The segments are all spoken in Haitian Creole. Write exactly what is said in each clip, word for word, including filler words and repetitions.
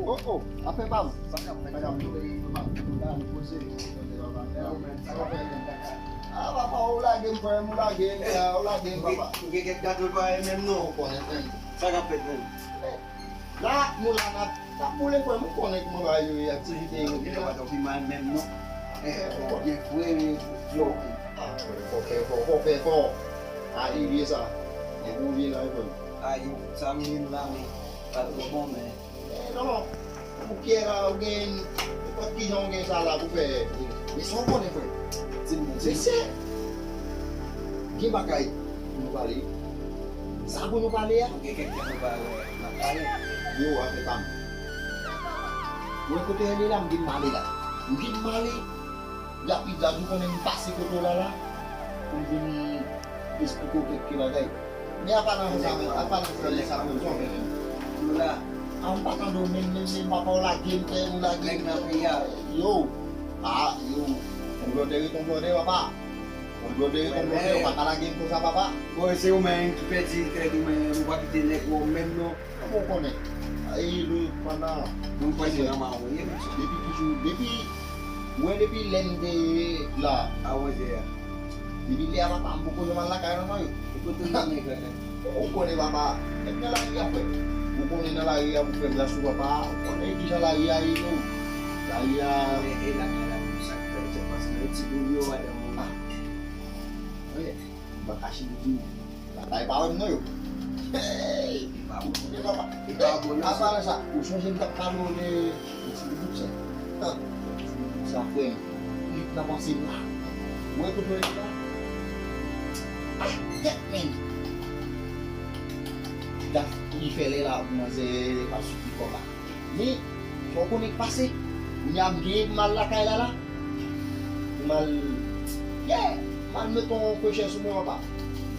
Oh, oh, afè pa m. Sa k ap fèt? Sa k ap fèt? Sa k ap fèt? Ah, papa, ou lage m, frè m, ou lage m, ou lage m, papa. Ou gen kèk dat ou pa menm non. Ou konnen, frè m. Sa k ap fèt menm? La, nou la, n ap, n ap boule, frè m, ou konnen kòman bagay yo ye, aktivite yo. Ou gen pa t pi mal menm non. Eh, ou byen fre, men, yo. Ah, fò fè fò, fò fè fò. A, li vye sa. Li bon vye la, frè m. A, yo, sa m gen la, men, pa twò bon, men. Eh, non. Ou kè la, ou gen, nenpòt ki jan ou gen sa la pou fè. Men sa w konnen, frè. Di m, di m. Mesye, gen bagay pou nou pale. Sa pou nou pale a? Gen kèk tan nou pa wè, n ap pale. Yo, afè pa m. Mwen kote Rene la, m gen m ale la. M gen m ale. Rapid la, nou konnen m pase kote w la la. Pou m vin esplike w kèk bagay. Men apa nan sa, apa nan sa, lè sa, mwen, sa w fè menm? Nou la. A, m pa tande w menm, menm, menm, papa w lage m, tè, ou lage m. Nèg nan peyi a. Yo. A, yo. Yon blòdè ret yon blòdè, papa. Yon blòdè ret yon blòdè, ou pa ka lage m konsa, papa. Bon, se ou menm ki pèdi tèt ou, men ou pa kite nèg wè w menm, non. Kòman w konnen? Ay, Lou, pandan. Mwen kwè se nan mawoye, mesye. Depi toujou, depi, mwen depi lè m te la. A, mwen te la. Depi lè a papa m poko janm al lakay non, non, yo. Ou kote nan nèg la, nèg? Ou konnen papa, nèg nan lari a, frè. Ou konnen nan lari a pou fè gras ou papa, ou konnen kijan lari a ye tou. Lari a. E, e lakay la, pou sa k fè, se paske yo ti boul yo, madanm ou. Ah. Wi. M pa kache m di w. Lakay pa wè m non yo. Hey! Li pa bon. Li pa bon. Apa sa, ou sonje m t ap pale w de yon ti bout sa? Sa frè m. Li t nan panse m la. Ou wè kote w ye la? Ah, tèt men. Dat li fè lè la pou manzè pa sou ki kò la. Men, fò w konnen k pase. Kounye a m genyen pou m al lakay la la. Pou m al, yeah, m al met yon kwechè sou mwen, papa.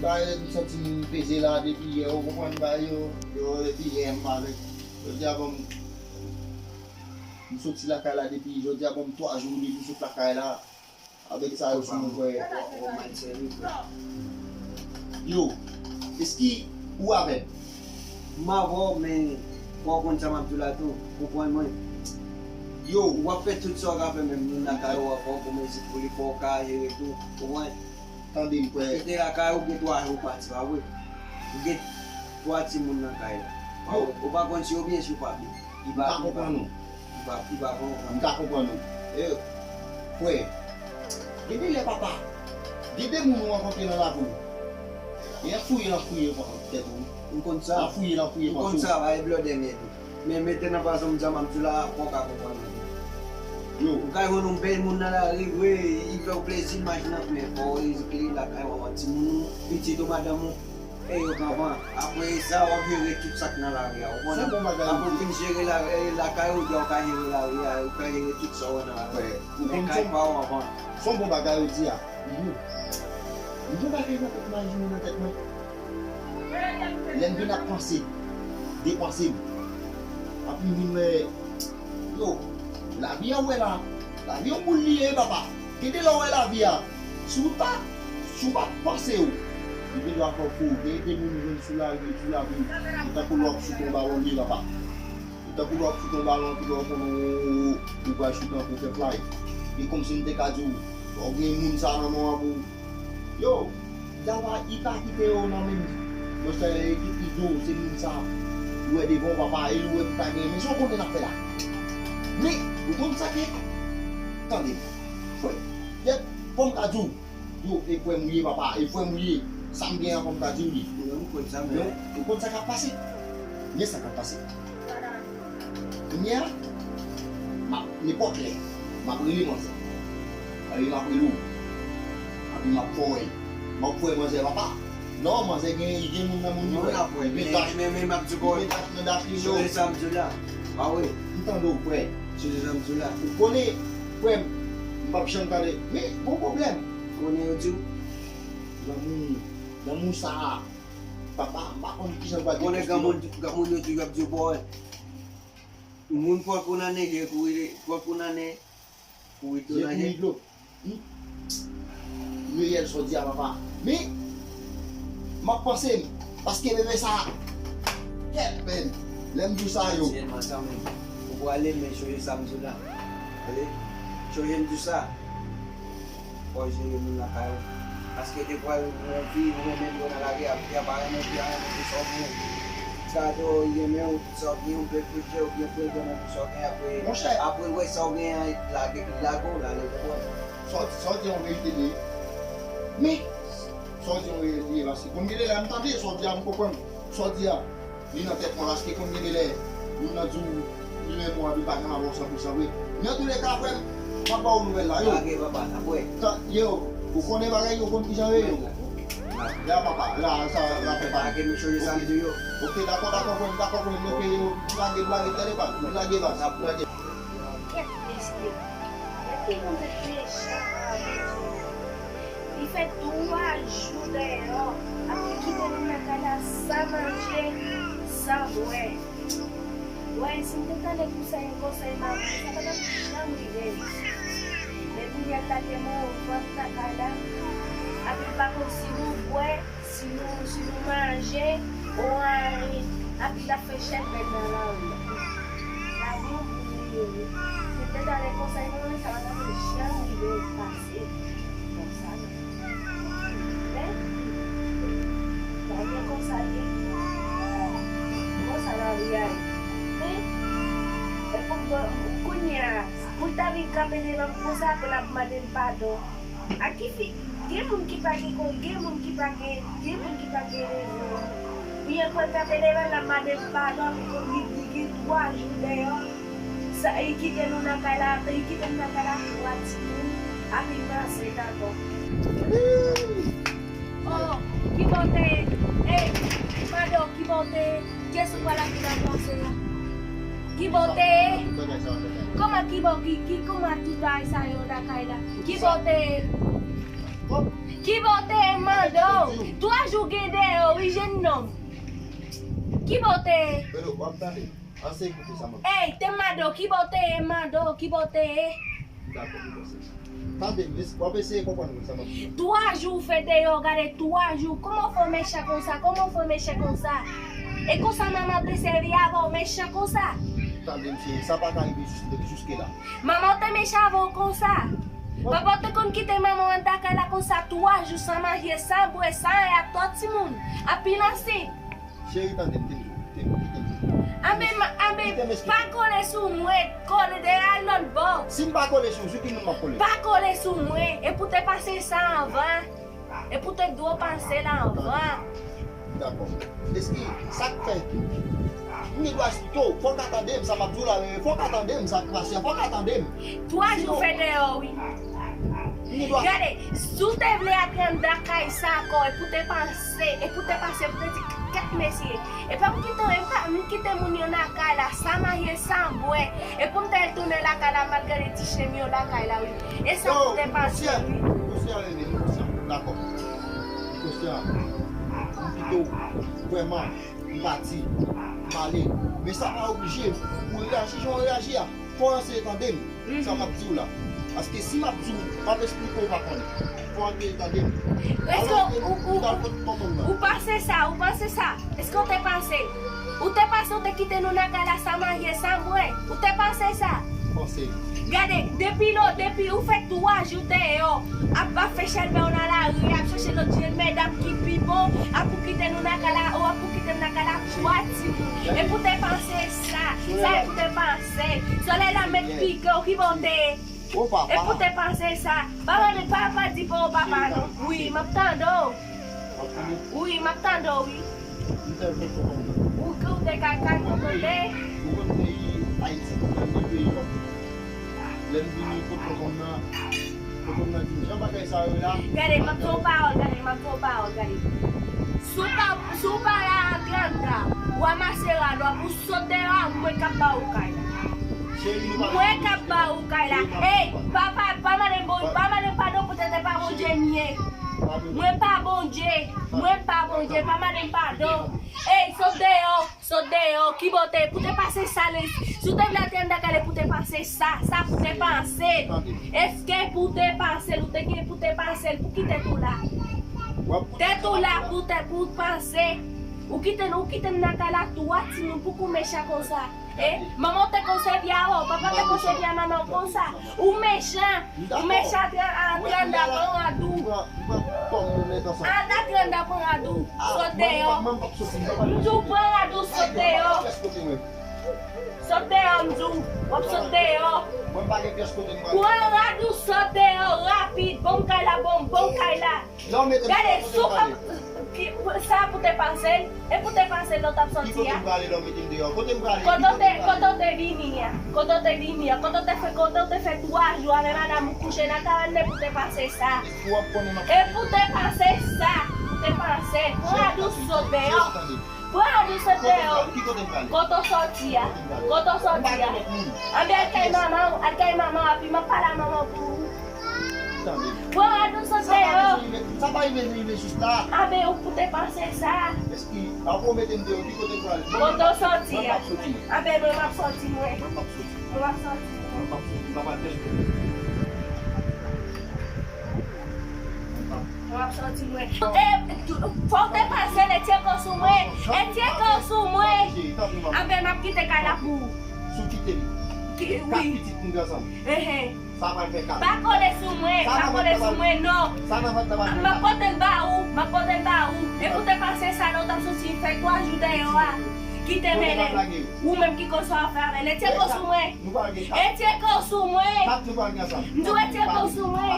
Ba, m santi m peze la depi yè, ou konprann, ba, yo, yo, depi yè, m avèk, jodi a, bon, m, m soti lakay la depi, jodi a, bon, m twa jou depi m sot lakay la. Avèk sa yo sou mwen, frè. Yo, eski ou avè m? M avè w, men fò w konn sa m ap di w la tou, konprann mwen. Yo, w ap fè tout sa w ka fè, menm moun nan kay ou a, fò w kòmanse pou li, fò w ka jere tou, konprann? Tande m, frè. Kite lakay ou, gen twa jou ou pati, pa vre? Ou gen twa timoun nan kay la. Yo. Ou pa konn si yo byen, si yo pa byen. Li pa, li pa, li pa bon. M ka konprann ou. E, frè, gen de lè papa, gen de moun ou rankontre nan lavi w, e an fouye, l an fouye tèt ou. M konn sa. An fouye, l an fouye panse w. M konn sa, pa e blòdè m ye tou. Men mentnan, pa sa m di a, m ap di w la, fò w ka konprann mwen. Yo. Ou ka jwenn yon bèl moun nan lari, vre, li fè w plezi, machin nan, men fò w edike li lakay ou, anvan timoun ou, pitit ou, madanm ou. E yo k anvan. Apre sa, w ap jere tout sa k nan lari a. Ou konnen, apre w fin jere la, e, lakay ou, ou ka jere lari a, ou ka jere tout sa w wè nan lari a. Men kay pa w anvan. Se yon bon bagay ou di a. Mhm. M gen yon bagay nan tèt mwen, nan tèt mwen. Lè m vin ap panse, depanse m. Apre m vin wè, yo, lavi a ou wè la, lavi yon boul li ye, papa. Gen de lè w wè lavi a, si w pa, si w pa panse w, li gendwa fè w fou. Gen de moun jwenn sou lari, sou lavi, se tankou lè w ap choute yon balon li ye, papa. Se tankou lè w ap choute yon balon, epi lè w konnen w, w, w pral choute an pou w fè fly. E kòmsi m te ka di w, lè w gen moun sa nan men w pou, yo, Java, li pa kite yo nan menm. Monchè, ekip li di w, se moun sa, li wè devan w, papa, e li wè ki pa gen. Men sa w konnen n ap fè la. Men, ou konn sa k ye? Tande, frè. Yèp, fò m ka di w. Yo, e frè m ou ye, papa, e frè m ou ye. Sa m gen an, fò m ka di w li. Ou konn sa, men. Yo, ou konn sa k ap pase? Men sa k ap pase. Kounye a, m ap, nenpòt lè, m ap rele manzè. Epi m ap rele w. Epi m ap fè w wè. M ap fè w wè manzè, papa. Non, manzè gen, li gen moun nan moun li wè. Li gen dach, men, men m ap di w, li gen dach nan dach li, yo. Sonje sa m di w la. Pa vre? M tande w, frè. Sonje sa m di w la. Ou konnen, frè m, m p ap janm tande. Men, gon pwoblèm. Konnen yo di w. Lanmou, lanmou sa a. Papa, m pa konn kijan m pral dekonstwi non. Konnen granmoun, granmoun yo toujou ap di w, bòy. Moun pran kou nan nen, je kouri, pran kou nan nen, kouri dlo nan je. Kouri dlo. Hmm. Reyèl sa w di a, papa. Men, m ap panse m, paske bebe sa, kèt, men, lè m di w sa, yo. Aktiyèlman, sa menm. Ou Ou ale, men sonje sa m di w la. Tande? Sonje m di w sa. Fò w jere moun lakay ou. Paske defwa, ou anvi, ou renmen dwe nan lari a, fi a pa renmen, fi a renmen tout sa w gen. Gade w, li renmen w, tout sa w gen, ou vle pete, ou byen pete nan tout sa w gen, apre, apre l wè sa w gen an, li lage, li lage w, l ale, ou konprann? Sa w, sa w di an verite li ye. Men, sa w di an verite li ye, paske konn gen de lè m tande sa w di a, m konprann sa w di a. Li nan tèt mwen, paske konn gen de lè moun nan di w li renmen w, epi l pa janm avè w san pou san vre. Men antouleka, frè m, m ap ba w nouvèl la, yo. Lage, papa, n ap wè. Yo, ou konnen bagay yo, konn kijan yo ye, yo. La, papa, la, sa, la fè pa. Lage, mesye, sa m di yo. Ok, dakò, dakò, frè m, dakò, frè m, ok, yo, lage, lage, tande pa, lage, baz, lage. Kèt mesye, men ki moun te mechan avè nou. Li fè twa jou dèyè, api kite nou nan kay la san manje, san bwè. Wè, si m te tande konsèy, konsèy manman, sa pa t ap janm rive m. Men kounye a l lage mwen yon vant nan kay la, api l pa konn si nou bwè, si nou, si nou manje, ou anyen, api l ap fè chèlbè nan lari a. Lavi yon moun li ye wi. Si m te tande konsèy manman, sa pa t ap janm rive m pase konsa non. Men, lavi a konsa l ye. Konsa lavi a ye. Men, e pou, pou, kounye a, pou l ta vin kanpe devan m konsa, pou l ap mande m padon. A ki fi, gen moun ki pa gen kò, gen moun ki pa gen, gen moun ki pa gen rezon. Li ankò kanpe devan l ap mande m padon, li, li gen twa jou dèyè. Sa, li kite nou nan kay la, li kite nou nan kay la, twa timoun, api l panse dakò. Oh, ki bò w te ye? Ey, Mado, ki bò w te ye? Kiyès ou pral ak nan panse la? Ki bò w te ye? Kòman ki bò ki, ki, kòman tout bagay sa yo lakay la? Ki bò w te ye? Ki bò w te ye, Mado? Twa jou gen dèyè w wi, jennonm. Ki bò w te ye? Ey, te Mado, ki bò w te ye, Mado, ki bò w te ye? Dakò, m panse. Tande m, w ap eseye konprann mwen sa m ap di a. Twa jou w fè deyò, gade, twa jou. Kòman w fè w mechan konsa? Kòman w fè w mechan konsa? E konsa manman w te sèvi avè w mechan konsa? Tande m, cheri, sa pa ka rive jis, jis, jiske la. Manman w te mechan avè w konsa? Papa w te konn kite manman w anndan kay la konsa twa jou san manje, san bwè, san anyen ak twa timoun. Api l ansent. Cheri, tande m, tande m, tande m, kite m. Anben, anben, pa kole sou mwen, kole de al lòt bò. Si m pa kole sou ou, sou ki moun m ap kole? Pa kole sou mwen, e pou te panse sa anvan. E pou te dwe panse la anvan. Dakò. Èske sa k fè m gen dwa, yo, fò w ka tande m, sa m ap di w la, fò w ka tande m, sa k pase, fò w ka tande m. Twa jou fè deyò, wi. Gade, si w te vle antre anndan kay sa ankò, e pou te panse, e pou te panse, pou te di, kèt mesye, e pa m kite, e pa m kite moun yo nan kay la, san manje, san bwè, e pou m te retounen lakay la, m al gade ti chen m yo lakay la, wi. E sa pou te panse, wi. Konsyan, konsyan, dakò. Konsyan, m kite w, vrèman. M pati, m ale. Men sa pa oblije pou w reyaji jan w reyaji a. Fò w eseye tande m, sa m ap di w la. Paske si m ap di w, m ap esplike w, w pa konnen. Fò w eseye tande m. Èske ou, ou, ou, ou panse sa, ou panse sa? Èske w te panse? Ou te panse w te kite nou nan kay la san manje, san bwè? Ou te panse sa? Panse. Gade, depi lò, depi ou fè twa jou deyò, ap, ap fè chèlbè w nan lari, ap chèche lòt jèn medam ki pi bon, ap pou kite nou nan kay la, ou ap pou kite m nan kay la, twa timoun. E pou te panse sa, sa e pou te panse. Solèy la mèt pike w, ki bò w te ye? E pou te panse sa. Pa mande, pa, pa di pa w papa non. Wi, m ap tande w. Wi, m ap tande w, wi. M te al kot tonton m nan. Ou, ou te kay, kay tonton te? Ou konn peyi Ayiti, m te peyi lòt. Lè m vini kot tonton m nan, tonton m nan di m, jan bagay sa yo ye la. Gade, m ap di w pawòl, gade, m ap di w pawòl, gade. Si w pa, si w pa la antre anndan, w ranmase rad w, ou sot deyò a, mwen k ap ba ou kay la. Mwen k ap ba ou kay la. Ey, pa, pa, pa mande m bon, pa mande m padon poutèt e pa Bondye m ye. Mwen pa Bondye. Mwen pa Bondye, pa mande m padon. Ey, sot deyò, sot deyò, ki bò w te ye? Pou te panse sa, le, si w te vle antre anndan kay la, pou te panse sa, sa pou te panse. Èske pou te panse, ou te gen pou te panse, pou kite tou la. Te tou la pou te, pou panse. Ou kite n, ou kite m nan kay la, twa timoun, pouki w mechan konsa? E, manman w te konn sèvi avè w, papa te konn sèvi a manman w konsa. Ou mechan, ou mechan a Tranda pran rad ou. Al a Tranda pran rad ou, sot deyò. M di w pran rad ou, sot deyò. Sot deyò, m di w, w ap sot deyò. Pran rad ou, sot deyò, rapid, bon kay la, bon, bon kay la. Gade, sou kòm sa pou te pase l, e pou te pase l lè w t ap sòti a. Kote w te, kote w te vini a? Kote w te vini a? Kote w te fè, kote w te fè twa jou avè madanm ou kouche nan kabann pou te pase sa? E pou te pase sa, pou te pase. Pran rad ou sot deyò. Pran rad ou sot deyò. Kote w sòti a? Kote w sòti a? Anben al kay manman w, al kay manman w, epi m ap pale a manman w pou ou. Tande. Pran rad ou sot deyò. Sa pa rive, sa pa rive, rive jis la. Anben ou pou te panse sa. Èske, apre w mete m deyò, ki kote m prale? Kote w sòti a? Mwen p ap soti. Anben mwen m ap sòti mwen. Mwen p ap soti. Mwen p ap soti. Mwen p ap soti. M p ap al pèche. Mwen p ap soti mwen. E, fò w te panse l, e tcheke w sou mwen. E tcheke w sou mwen. Anben m ap kite kay la pou ou. Si w kite m, kat pitit m gen ansanm. Ehe. Sa pral fè kat. Pa kole sou mwen, pa kole sou mwen, non. Sa nan vant la pa fè kat. M ap pote l ba ou, m ap pote l ba ou. E pou te panse sa, lè w t ap soti fè twa jou dèyè w a, ki te mennen l. Ou menm ki konn sa w ap fè avè l. E tcheke w sou mwen. E tcheke w sou mwen. Kat nou pral gen ansanm. M di w e tcheke w sou mwen.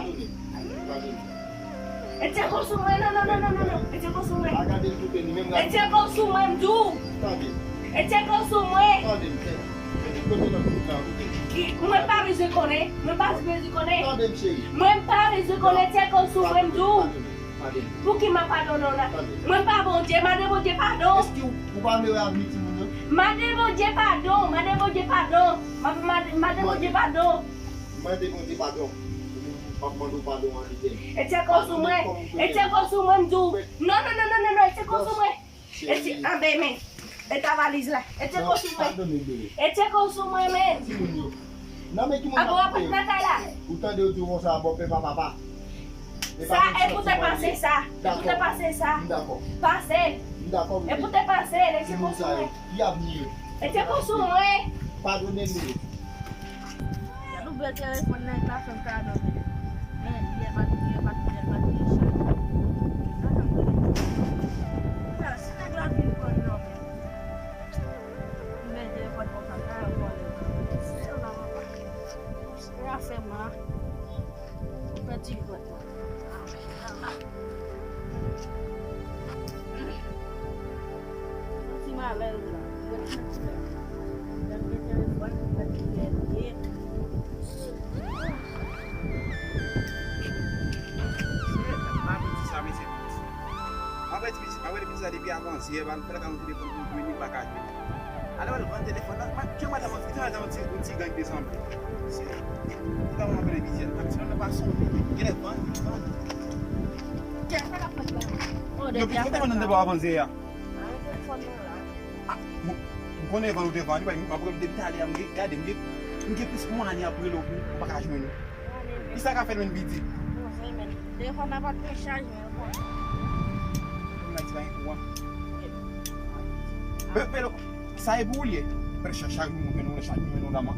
E tcheke w sou mwen, non, non, non, non, non, non. E tcheke w sou mwen. E tcheke w sou mwen, m di w. E tcheke w sou mwen. Ki, mwen pa bezwen konnen. Mwen pa bezwen konnen. Mwen pa bezwen konnen, tcheke w sou mwen, m di w. Pouki m ap padone w la? Mwen pa Bondye, mande Bondye padon. Mande Bondye padon, mande Bondye padon. Mande Bondye padon. Mande Bondye padon. M ap mande w padon. M ap mande w padon an liten. E tcheke w sou mwen. E tcheke w sou mwen, m di w. Non, non, non, non, non, non, e tcheke w sou mwen. E tcheke, anben, men. E ta valiz la. E tcheke w sou mwen. E tcheke w sou mwen, men. Timoun yo. Nan men ki moun n ap kite yo? Ou tande yo di w konsa, bòpè pa papa. Sa, e pou te panse sa. E pou te panse sa. M dakò. Panse l. M dakò. E pou te panse l, e tcheke w sou mwen. Ki avni yo? E tcheke w sou mwen. Padone m yo. Gad yon bèl telefòn nèg la fè m kado. Men, yè pa t, yè pa t, yè pa t gen chaj. Gad yon bèl. Gad, si nèg la vin pran nan men. M gen telefòn konsa, m ta vòlè. Sèl la, papa. Se afè m la. Ou pèdi vòt la. Santi m alèz la. Mwen santi m. Lè m gen telefòn, mwen santi m byen. M ap di sa, mesye. M ap di, m ap di sa depi avan yè, m fè l ka yon telefòn pou jwenn li, m pa ka jwenn li. Alò, al pran telefòn nan, mwen, ke mwen ta mwen, ke mwen ta yon ti, yon ti gang desanm. Se, li pa mwen apèl vizyon. Ak ti nan pa son, gen lè van, van. Kè, sa ka fè la. Yo, pi kontan nan deba avanse a. Ah, bon, m konnen van ou te van, li pa, m ap rele depi talè a, m gen, gade, m gen, m gen plis yon ane ap rele w, m pa ka jwenn ou. Kisa ka fè l menm piti? Non, se menm. Telefòn nan pa t gen chaj, men bon. Kòm nan ti pa gen kouran. Pe, pe, sa e pou ou l ye? Pe, chak, chak jou mwen jwenn ou, chak jou mwen jwenn ou la, man.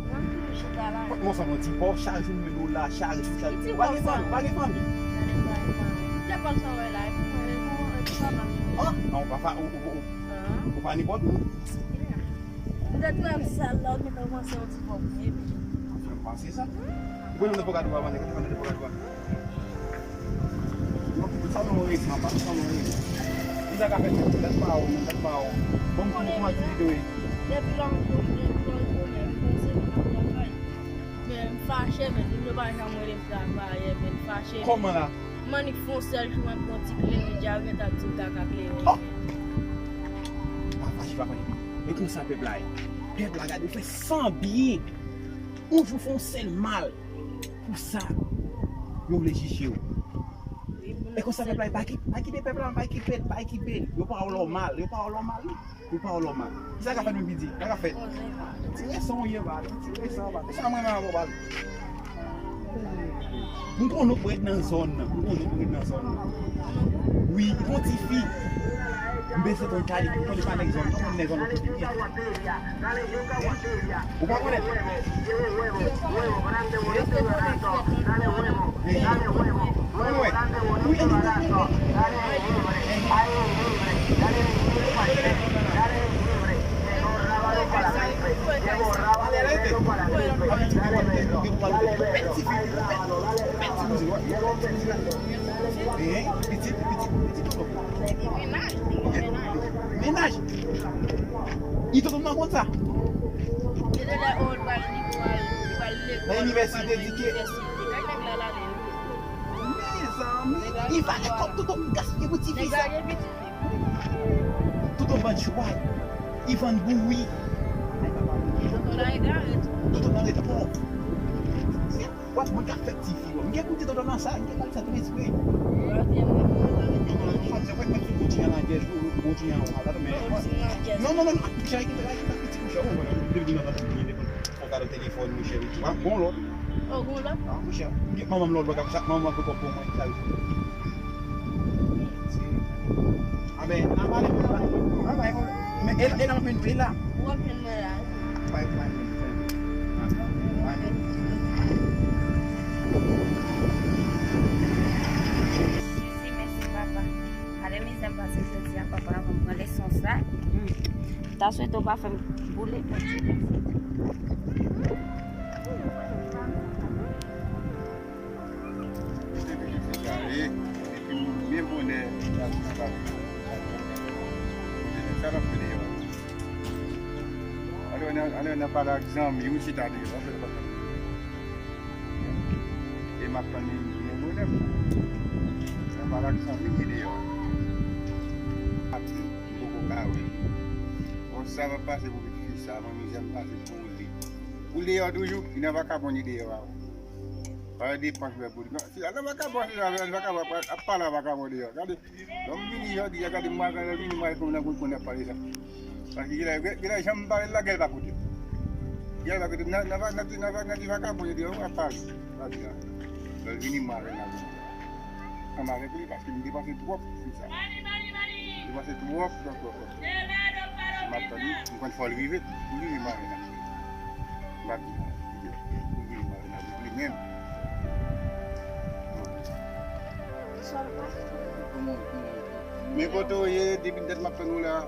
Mwen toujou chita la. Kot mwen sanble yon ti pòv, chak jou mwen jwenn ou la, chak jou, chak jou. Ou pa gen fanmi, ou pa gen fanmi. Telefòn sa wè la, e pou mwen, e pou, e pou papa m. Ah, non, ou pa fa, ou, ou, ou, ou pa nenpòt moun. Ou te twè m sal la, ou te kòmanse yon ti pòv, epi. Ou fè m panse sa. Ou konnen nan pòv gad ou pa manje, kote manje nan pòv gad ou pa. Non, tout sa nou reyisi, papa, tout sa nou reyisi. Kisa ka fè tèt, tèt pa ou, men tèt pa ou. Bon, pou kòman ti dwe. Depi lè m, depi lè m konnen, m panse m ap travay. Men m fache, men moun yo pa janm rele m travayè, men m fache. Kòman la? M annik fè yon sèl jou, mwen pran ti kleren, djab mwen t ap di m kaka kleren. Oh! Pa fache, pa fache. E konsa pèp la ye. Pèp la gade, ou fè san byen. Ou jou fè yon sèl mal. Pou sa, yo vle jije w. E konsa pèp la ye, pa ki-, pa kite pèp la, pa kite, pa kite. Yo pa wè w mal, yo pa wè w mal. Ou pa wè lòmal. Kisa k ap fèt menm piti? Sa k ap fèt? Ti resan w ye, ba. Ti resan, ba. Se sa mwen menm avè w, ba. M konnen w ret nan zòn nan. M konnen w ret nan zòn nan. Wi, yon ti fi. M bezwen konn kale, m konnen pa nèg zòn, non, m nèg zòn kote byen. Ou pa konnen? Wi, wi, wi. Pitit, pitit, pitit, pitit. Mennaj. Li tonton nan konn sa. Nan inivèsite di ke mezanmi, li vale kòb tonton gaspiye pou ti fi sa. Tonton bann chwal. Li vann bouyi. Tonton nan ret pòv. W ap mwen ka fè ti fi, bro. M gen koute tonton nan sa, m gen kal sa tou espre. Fòk se fèk mèt sou bouti an nan jèz, bouti an la, men. Non, non, non, non, kouche, kite, kite, kite, kouche, ou, depi nan tan, m gen depi fò gade telefòn, mouche, wi, tou. Ah, gon lòt. Oh, gon lòt? Ah, mouche, m gen manman m lòt bò, k ap sa, manman m ap fè kòb pou mwen, sa, wi. Ah, ben, n a pale, men, e, e nan men nou, e la. Ou ap jwenn mwen la. Bay, bay, bay. Jezi, mèsi, papa. Gade mizè m pase jodi a, papa, avan m pran leson sa. Hmm. Ta swete w pa fè m boule, Bondye, mèsi. Mete pitit fi sa, e, epi m byen bonè, sa, sa, sa. Mete sa l ap fè deyò. Ale, ale, ale, nan pale ak zanmi w, chita deyò, w ap fè l kontan. E m ap tann li byen bonè. Nan pale ak zanmi w ki deyò. Ap di, m poko ka wè. Bon, sa m ap pase pou pitit fi sa, mwen mizè m pase pou li. Ou deyò toujou, li nan vakabon li deyò a. Pa depans wè pou li. Non, sila nan vakabon, sila nan vakabon, ap, ap pale a vakabon deyò. Gade, lè m vini jodi a, gade m al, lè l vini m al konn nan konn ap pale sa. Paske genlè, genlè jan m pale l la, genlè l pa koute. Genlè l pa koute. Nan, nan, nan, nan, nan, nan ti vakabon deyò, ap pale. Gade la. Lè l vini m al nan konn. Ansanm avèk li, paske m depanse twòp pou fi sa. M depanse twòp, twòp, twòp, twòp. M ap tann li, m konn fò l rive, pou li rive mare nan li. M ap di, pou li rive mare nan li, li menm. Men kote w ye, depi dat m ap tann ou la.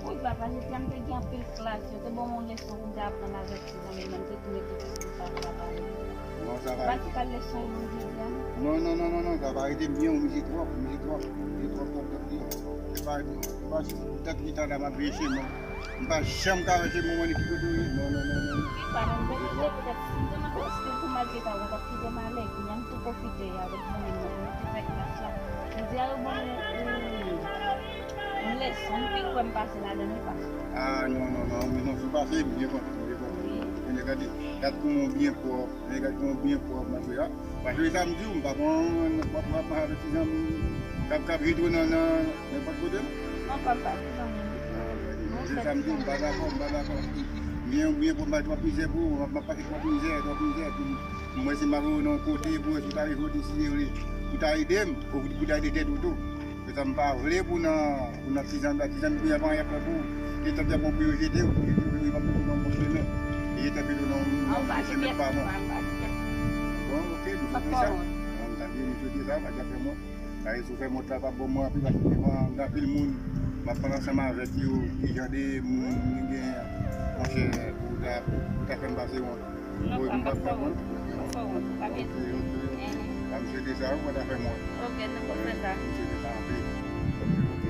Wi, papa, jodi a m te gen anpil klas. Yo te ban m yon leson pou m te aprann avèk ti zanmi m nan, m te tounen tout leson sa pou papa. Non, sa va rete. Pati kal leson yo jodi a. Non, non, non, non, non, sa va rete byen, ou mize twòp, ou mize twòp, ou mize twòp, twòp, twòp, twòp. Se pa, se pa, tèt ki tande m ap veye che mwen. M pa janm ka wè che mwen, mwen ki kote w ye. Non, non, non, non. Wi, pa, men m bezwen fè poutèt si m te nan klas pou m al chita, ou t ap kite m ale, kounye a m tou pwofite avèk zanmi m nan, pou nou te fè klas la. Jodi a, yo ban m yon, yon, yon leson, m te kwè m pase ladan l, wi, papa. Ah, non, non, non, men non, sou pase, m byen kontan, m byen kontan. Wi. Men gade, gad kouman w byen pwòp, men gad kouman w byen pwòp, matche a. Paske sa m di w, m pa konn w ap, w ap, w ap avèk ti zanmi k ap, k ap jete w nan, nan nenpòt kote. Non, pa, pa ti zanmi. Ah, se sa m di w, m pa dakò, m pa dakò. M byen, m byen pwòp, m bay twòp mizè pou ou, m ap, m ap pase twòp mizè, twòp mizè, epi m wè si m ap nan yon kote pou wè si w ta rive w deside w, ou ta ede m, ou, ou ta ede tèt ou tou. Se sa m pa vle pou nan, pou nan ti zanmi, ti zanmi pou y ap anyen fè pou ou. Gentan y ap pran pou yo jete w, pou yo jete w, yo p ap jete w nan bon chemen. E gentan jete w nan yon, nan yon chemen pa bon. Bon, ok, nou swete sa. Bon, m ta di nou swete sa, pa t ap fè mwen. Sa e sou fè mwen ta pa bon mwen anpil, paske devan gen anpil moun. M ap pale ansanm avèk yo, ki jan de moun nou gen, monchè, pou ta, pou ta fè m pase wont. Non, pa, m pa fè wont. M pa fè wont, ou pa gen. Ok, ok. Enhen. A, m swete sa, ou pa ta fè m wont. Ok, nou pa fè sa. M swete sa anpil. Ok, ok.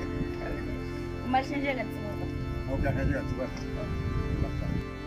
Ou mal chanje rad ti moman. Ok, chanje rad ti moman.